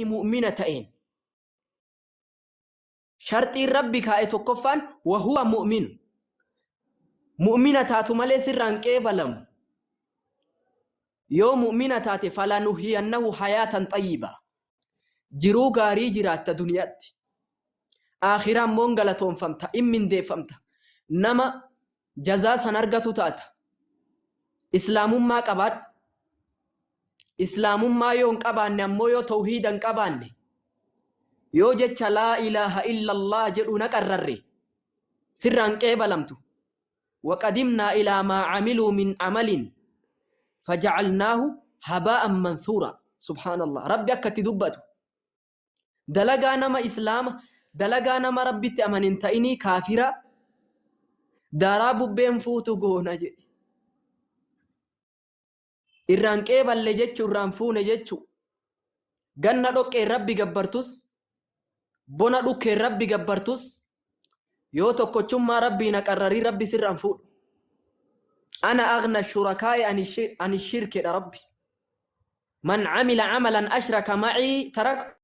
Inni mu'mina ta'een. Sharxiin Rabbi kaa'e tokkoffaan wahuwa mu'minu. Mu'mina taatu malee sirraan qeebalamu. Yoo mu'mina taate falanuhyiyannahu hayaatan xayyiba. Jiruu gaarii jiraatta duniyaatti. Aakhiraa immoo hin galatoonfamta, in mindeeffamta. Nama jazaa san argatu taata. Islaamummaa qabaadhu. Islaamummaa yoo hin qabaanne ammoo yoo tawhiida hin qabaanne yoo jecha laa ilaaha illallah jedhu na qarrarre sirraan qeebalamtu. Waqadimnaa ilaa maa camiluu min amalin fajacalnaahu habaa'an mansuura. Subhaanallah. Rabbi akka itti dubbatu. Dalagaa nama islaama, dalagaa nama Rabbitti amane hin ta'inii kaafira daaraa bubbeen fuutu goona jedhe. Irraan qeeballe jechu irraan fuune jechu. Ganna dhoqqeen Rabbi gabbartus, bona dhukkeen Rabbi gabbartus, yoo tokkochummaa Rabbii na qarrarii Rabbi sirraan fuudhu. Ana aghna shurakaa'i ani shirkedha Rabbi. Man camila camalan ashraka macii taraktu.